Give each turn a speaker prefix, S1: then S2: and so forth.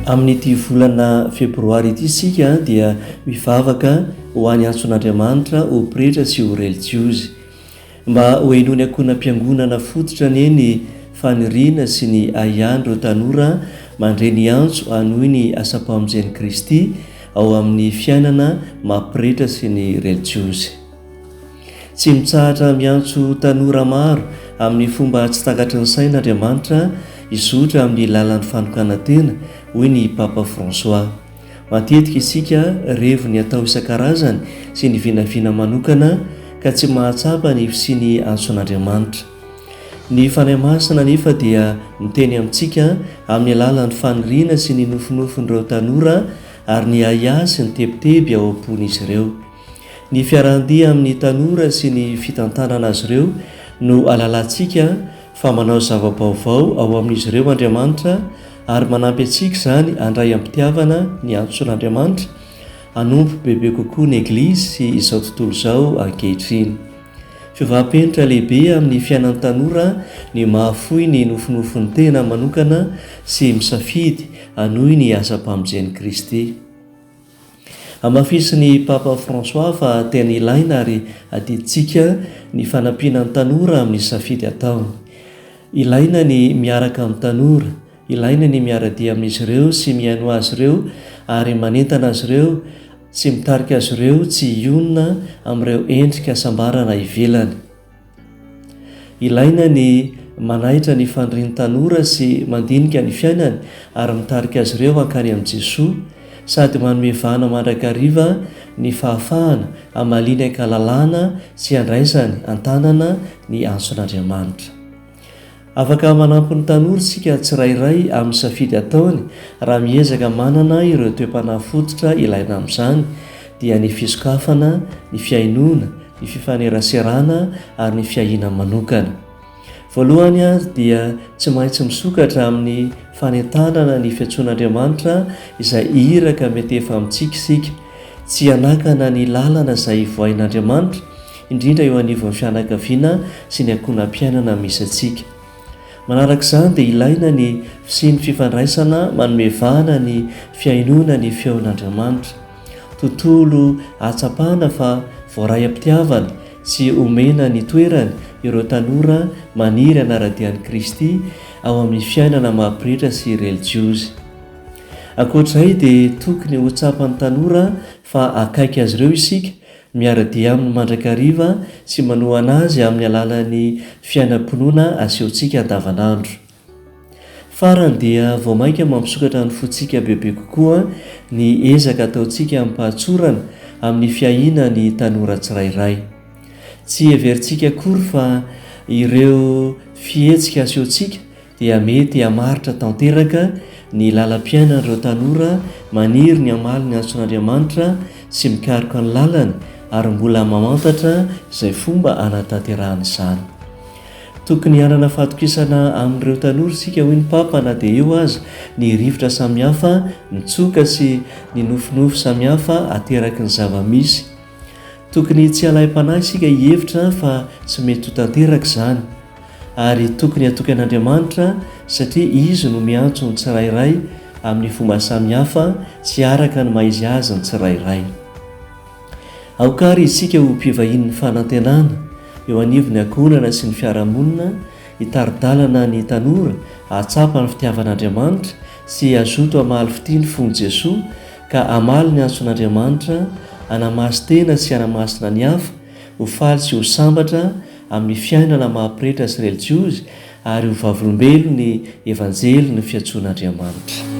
S1: Amin'ity volana febroary ity isika dia mivavaka ho an'ny antson'Andriamanitra ho pretra sy ho relijiozy. Mba ho henoin'ny ankohonam-piangonana fototra anie ny faniriana sy ny ahiahin'ireo tanora mandre ny antso hanohy ny asam-pamonjen'i Kristy ao amin'ny fiainana maha pretra sy ny relijiozy. Tsy mitsahatra miantso tanora maro amin'ny fomba tsy takatry ny saina Andriamanitra hizotra amin'ny lalan'ny fanokanan-tena, hoy ny Papa François. Matetika isika revo ny atao isan-karazany sy ny vinavina manokana ka tsy mahatsapa ny fisian'ny antson'Andriamanitra. Ny Fanahy Masina anefa dia miteny amintsika amin'ny alalan'ny faniriana sy ny nofinofin'ireo tanora ary ny ahiahy sy ny tebiteby ao am-pon'izy ireo. Ny fiarahan-dia amin'ny tanora sy ny fitantanana azy ireo no ahalalantsika fa manao zava-baovao ao amin'izy ireo Andriamanitra ary manampy antsika izany handray am-pitiavana ny antson'Andriamanitra hanompo bebe kokoa ny Eglizy sy izao tontolo izao ankehitriny. Fiovam-penitra lehibe amin'ny fiainan'ny tanora ny mahafoy ny nofinofin'ny tena manokana sy misafidy hanohy ny asam-pamonjen'i Kristy. Hamafisin'ny Papa François fa tena ilaina ary adidintsika ny fanampiana ny tanora amin'ny safidy ataony. Ilaina ny miaraka amin'ny tanora, ilaina ny miara-dia amin'izy ireo sy mihaino azy ireo ary manentana azy ireo sy mitarika azy ireo tsy hionona amin'ireo endrika hasambarana ivelany. Ilaina ny manaitra ny fanirian'ny tanora sy mandinika ny fiainany ary mitarika azy ireo hankany amin'i Jesoa, sady manome vahana mandrakariva ny fahafahana hamaliany an-kalalahana sy handraisany an-tanana ny antson'Andriamanitra. Afaka manampy ny tanora isika tsirairay amin'ny safidy ataony raha miezaka manana ireo toe-panahy fototra ilaina amin'izany, dia ny fisokafana, ny fihainoana, ny fifaneraserana ary ny fiahiana manokana. Voalohany dia tsy maintsy misokatra amin'ny fanentanana ny fiantsoan'Andriamanitra izay iraka mety efa amintsika isika. Tsy hanakana ny lalana izay vohain'Andriamanitra, indrindra eo anivon'ny fianakaviana sy ny ankohonam-piainana misy antsika. Manaraka izany dia ilaina ny fisian'ny fifandraisana manome vahana ny fihainoana ny feon'Andriamanitra. Tontolo ahatsapana fa voaray am-pitiavana sy omena ny toerany ireo tanora maniry hanara-dia an'i Kristy ao amin'ny fiainana maha pretra sy relijiozy. Ankoatra izay dia tokony ho tsapan'ny tanora fa akaiky azy ireo isika Miara-dia aminy mandrakariva sy manohana azy amin'ny alalan'ny fiainam-pinoana asehontsika andavanandro. Farany dia vao mainka mampisokatra ny fontsika bebe kokoa ny ezaka ataontsika amim-pahatsorana amin'ny fiahiana ny tanora tsirairay. Tsy heverintsika akory fa ireo fihetsika asehontsika dia mety hamaritra tanteraka ny lalam-piainan'ireo tanora maniry ny hamaly ny antson'Andriamanitra sy mikaroka ny lalany ary mbola mamantatra izay fomba hanatanterahana izany. Tokony hanana fahatokisana amin'ireo tanora isika hoy ny Papa na dia eo aza ny rivotra samihafa mitsoka sy ny nofinofy samihafa ateraky ny zava-misy. Tokony tsy halaim-panahy isika hihevitra fa tsy mety ho tanteraka izany. Ary tokony hatoky an'Andriamanitra satria Izy no miantso ny tsirairay amin'ny fomba samihafa sy araka ny maha-izy azy ny tsirairay. Aoka àry isika ho mpivahinin'ny fanantenana eo anivon'ny ankohonana sy ny fiarahamonina, hitari-dalana ny tanora hahatsapa ny fitiavan'Andriamanitra sy hazoto hamaly fitia ny fon'i Jesoa ka hamaly ny antson'Andriamanitra hanamasin-tena sy hanamasina ny hafa, ho faly sy ho sambatra amin'ny fiainana maha pretra sy relijiozy ary ho vavolombelon'ny Evanjelin'ny fiantsoan'Andriamanitra.